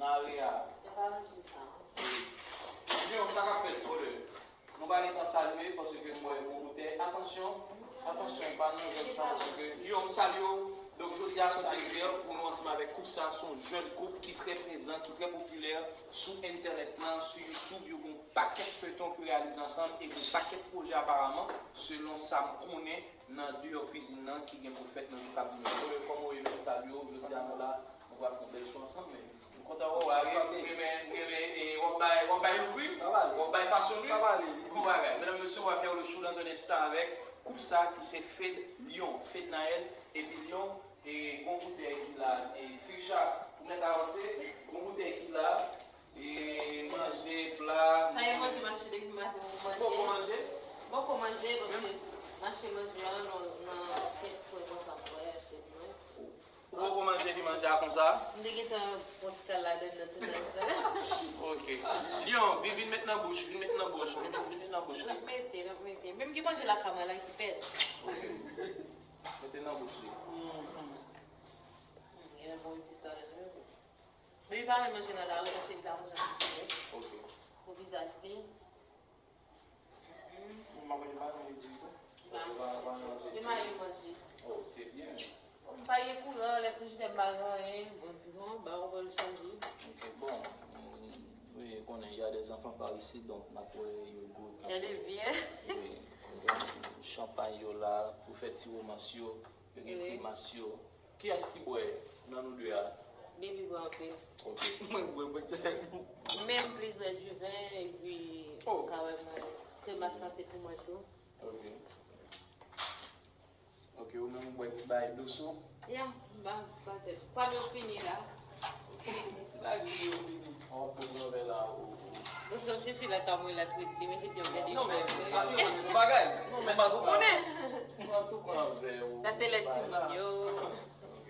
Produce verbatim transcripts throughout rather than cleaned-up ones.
Mare a. Yo pa ranje sa. Yo, sa k ap fèt, brother? Nou pa gentan salye paske m wè gon boutèy. Atansyon, atansyon, pa nan zòn sa paske yo, m salye w. Donk, jodi a, se yon plezi pou nou ansanm avèk koup sa, se yon jèn koup ki trè prezan, ki trè popilè sou entènèt lan, sou YouTube, yo gon pakèt feyton ki yo reyalize ansanm e gon pakèt pwojè aparaman, selon sa m konnen nan deyò kwizin nan ki gen pou fèt nan jou k ap vini yo. Brother, kòman w ye? M salye w, jodi a nou la, nou pral fè yon bèl show ansanm, men M kontan wè w, Ariel. M renmen, m renmen, e w ap bay, w ap bay look, wi. W ap bay fashion, wi. Bon bagay. Medam, mesye, on va faire le show dans un instant avec koup sa ki se Fed Lion, Fednaelle epi Lion, e gon boutèy ki la, e Ti Richard, pou mèt avanse, gon boutèy ki la, e manje, pla. Sa e manje m achte depi maten, m poko manje. Poko manje, paske m achte manje a nan, nan senk frè konsa m wè, achte pou mwen. Ou poko manje epi manje a konsa? M te gentan pran ti kal ladann nan tounaj la. Ok. Lion, vin, vin met nan bouch, vin met nan bouch, vin, vin met nan bouch li. L ap mete, l ap mete. Menm gen manje lakay mwen la ki pèt. Mete nan bouch li. Mm, gen bon epis ladann wi. Men li pa renmen manje nan lari, paske li pa konn jan pou fè. Ok. Pou vizaj li. Ou pa manje mayi, ou di tou? Ou pa, ou pa manje. Se mayi m manje. Oh, se byen. M pa gen kouran, lè frijidè m pa gen anyen, bon, dizon, ba, ou pral chaje. Ok, bon, mm, wi, konnen, y a des enfants par ici, donk, n ap wè yo dwe. Y a des vieux. Wi, chanpay yo la, pou fè ti romans yo, yo gen grimas yo. Kiyès ki bwè nan nou de a? Baby bwè anpil. Ok. Mwen bwè, mwen. Men m plis bwè diven, epi ou ka wè mwen kremas lan se pou mwen tou. Ok. Ok, ou menm ou bwè ti bagay dous ou? Ya, m pa, pa tèt. Pa m yo fini la. Ti bagay yo fini. An tou pran vè la ou. Ou sòt chèche la ka mwen la twit li, men fè di yo gade. Non, men, pa se yon bagay. Non, men, ou konnen. An tou pran vè ou. Sa se lè timoun yo. Ok.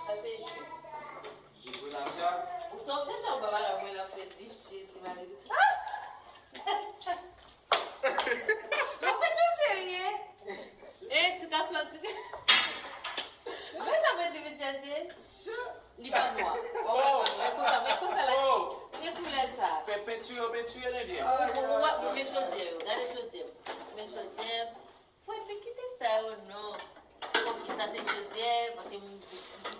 Sa se ji. Ji grenadya. Ou sa w ap chèche anba bagay mwen la, fè di Jezi Mari. Mwen pa serye. E, ti gason, ti. Mwen sa mwen te vin chache. Li pa nwa. Wè, wè, wè, wè konsa, wè konsa la. Gen koulè sa. Pe-, pentire, pentire, li byen. Ou, ou, ou, men chodyè yo, gade chodyè. Men chodyè. Fred, men kite sa yo, non. Ok, sa se chodyè, paske m, m, m, m,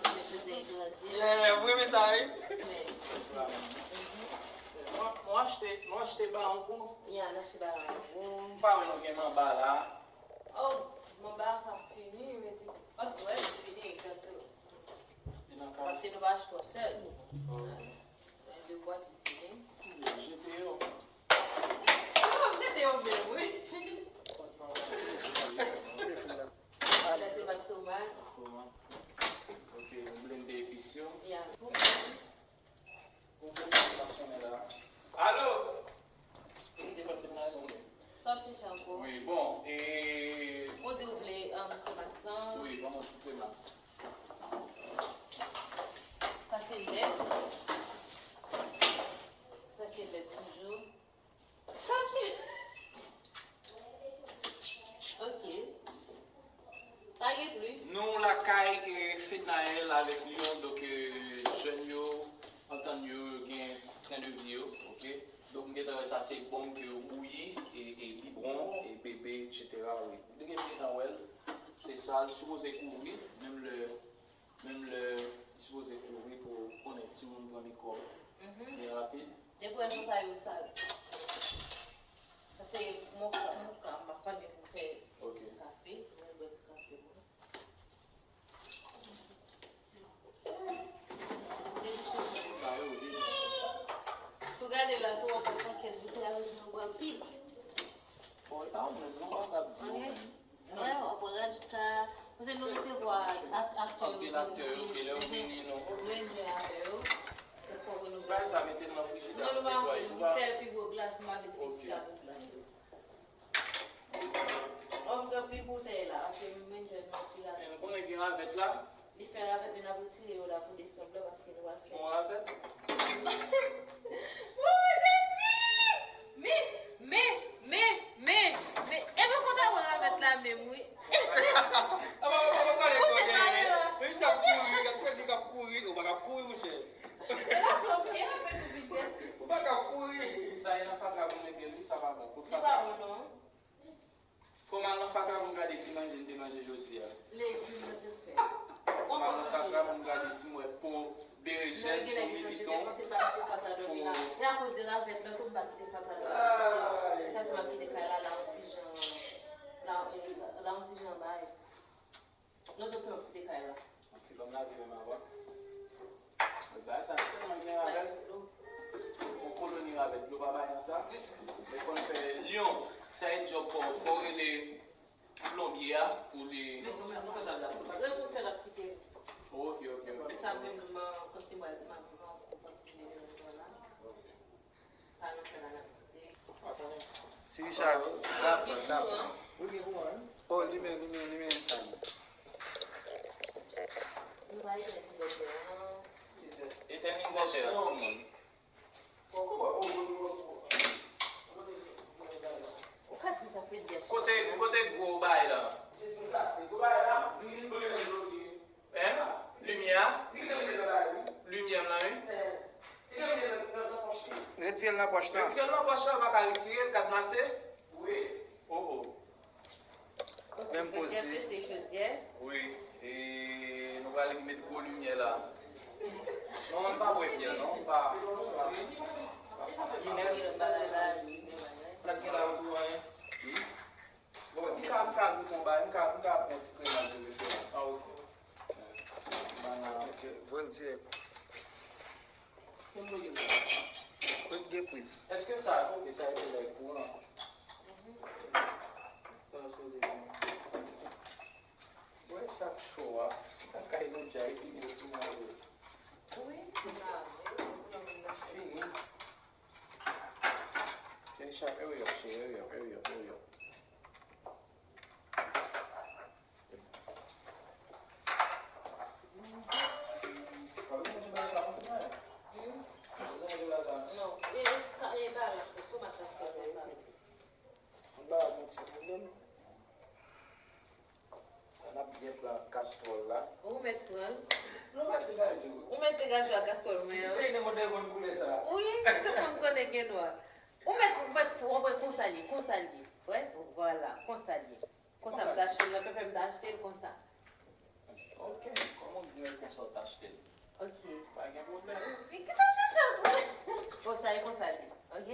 se chodyè etranje. Yeah, mwen renmen sa, wi. Mwen, mwen achte, mwen achte ba yon kou. Ya, n achte ba yon kou. M pa wè nou gen manba la. Oh, manba a ka fini, mete. Oh, wè, li fini, egzakteman. Paske nou pa achte yon sèl. Oh. Gen de bwat, li fini. Jete yo. Yo p ap jete yo vre, wi. Sa se bat tomat. Tomat. Ok, nou blende epis yo. Ya. Alo! Sa w chèche ankò? Wi, bon, e. Ou di ou vle, um, kremas lan? Wi, ban mwen ti kremas. Sa se lèt. Sa se lèt toujou. Sa se. Ok. Pa gen plis. Nou lakay, e, Fednaelle avèk Lion, donk, e, jèn yo, antann yo, yo gen tren de vi yo, ok? Donk, m gentan wè sa se bonm ke yo bouyi, e, e bibwon, e bebe, etsetera, wi. M te gen gentan wè l, se sa l sipoze kouvri, menm lè, menm lè, li sipoze kouvri pou konnen timoun pran mikwòb byen rapid. Depi w wè konsa yo sal. Sa se moka, moka, m pa konnen pou fè kafe, mwen bwè ti kafe mwen. Sa yo, wi. Si w gade la tou, w ap wè pakèt boutèy a, yo di nou bwè anpil. Bon, e pa ou menm, non, w ap di ou menm. Wè, w ap wè Rajka, paske nou resevwa ak-, aktè yo vini, vini, nou enjoy avè yo. Se fò pou nou. Ti bagay sa mete l nan frijidè, nou netwaye, nou pa fè l pi gwo glas, m avèti sa pou glas. Òm gen pil boutèy la, paske m menm jwenn yon pil a. Men nou konnen gen ravèt la. Li fè ravèt, men n ap retire yo la pou desanm la, paske nou pral fè. Bon ravèt. Oh, Jezi! Men, men, men, men, men, Non. Fò m al nan fatra pou m gade ki manje m te manje jodi a. Legim nan te fè. Fò m al nan fatra pou m gade si m wè po, berejèn, po militon, po. E akoz de ravèt lan tou m pa kite fatra dòmi. Se sa fè m ap kite kay la, la yon ti jan, la, eh, la yon ti jan bay. Non, sòti m ap kite kay la. Ok, ban m lave men m avan. Bagay sa tèlman gen ravèt. Yon koloni ravèt, dlo pa bay nan sa. Men fò n fè yon, sa e djòb pa w. Fò w rele plonbye a pou li. Men nou, nou fè sa la. Rezon fè l ap kite. Ok, ok, ok. Sa menm, kòmsi mwen, mwen, mwen, kòmsi mwen, mwen la. Ok. Ti Richard, zap, zap. Oh, limen, limen, limen sa. Etèn invètè a, timoun. Ou ka di sa fè byen. Kote, kote gwo bagay la? Hein? Limyè a? Limyè m lan, wi. Retire l nan pòch lan. Retire l nan pòch lan, pa ka retire l, kadnase. Oh, oh. Menm poze. Wi, e nou pral met gwo limyè la. Non, m pa bwè byen, non, m pa. Finès. Sa k gen la otou, anyen? Bon, m ka, m ka goute yon bagay, m ka, m ka pran ti kremaj de referans. Ah, ok. Banana. Ok, voye l dirèk. Kote m voye l la? Kote gen priz? Èske sa, ok, sa e lè kouran. Sa yo sipoze gen. Wè sa k cho a. Kay nou djay fini yo tou manje. Wi, fini. Cheri, hurry up, cheri, hurry up, hurry up, hurry up, hurry up. Non, e, e, ka-, e, karot, tomat sa fè konsa. Anba a gon ti pwoblèm. N ap byen pran kastwòl la. Ou mèt pran l. Nou mèt degaje wi. Ou mèt degaje ak kastwòl mwen an. Peyi nan mòd la konn koulè sa. Wi, tout moun konnen gen nwa. Ou mèt, ou mèt, ou mèt konsa l ye, konsa l ye. Wè, vwala, konsa l ye. Konsa m ta achte l, nan pepe m ta achte l konsa. Ok, kòm ou di, men konsa w ta achte l. Ok. Pa gen pwoblèm. Men kisa w chèche ankò? Bon, sa e konsa l ye, ok?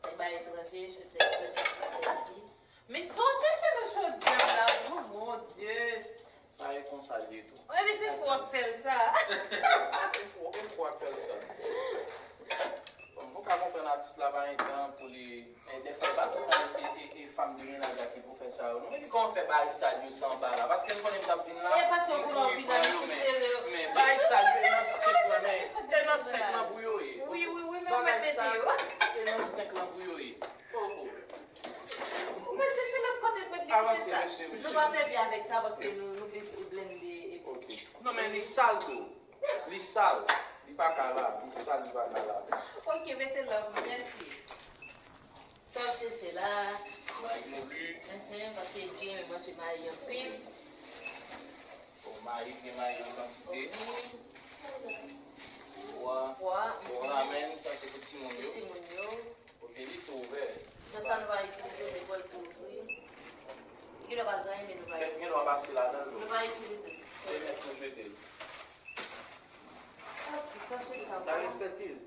E bay etranje, chèche etranje, chèche etranje. Men sa w chèche nan chodyè m la, oh mon Dieu! Sa e konsa l ye tou. Wi, men se fou w ap fè l sa. E fou, e fou w ap fè l sa. Bon, nou ka konprann atis la pa gen tan pou li. E dèfwa, e pa tout tan e, e, e fanm de mennaj la ki pou fè sa yo, non. Epi kòman fè bagay sal yo se anba la? Paske m konnen m t ap vin la, e paske ou konnen w vin la, li sere yo. Men bagay sal yo, e nan senk lan, men, e nan senk lan pou yo ye. Wi, wi, wi, men ou mèt mete yo. E nan senk lan pou yo ye. Oh, oh. Ou mèt chèche lòt kote pou li kite sa. Avanse, mesye, mesye. Nou pa sèvi avèk sa paske nou, nou plis blende epi. Ok. Non, men li sal tou. Li sal. Li pa ka la. Li sal, li pa ka la. Ok, mete love, mèsi. Sa w chèche la? Mayi moli. Enhen, paske Dye renmen manje mayi anpil. Bon, mayi, gen mayi an kantite. Wi. Pwa. Pwa, bon, enhen. Ramen, sa se pou timoun yo. Pou timoun yo. Ok, li tou ouvè. Nan sa nou va itilize, nou pral tou ouvri. Gen lè pa gen anyen, men nou va itilize. Gen lè w pase ladan l tou. Nou va itilize. E mèt nou jete l. Ok, sa se sa. Sa reskètiz.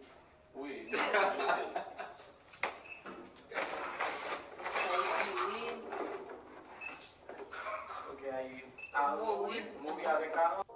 Wi, nou jete l. Sa e diri. Ok, ay, a, mori, mori avèk a.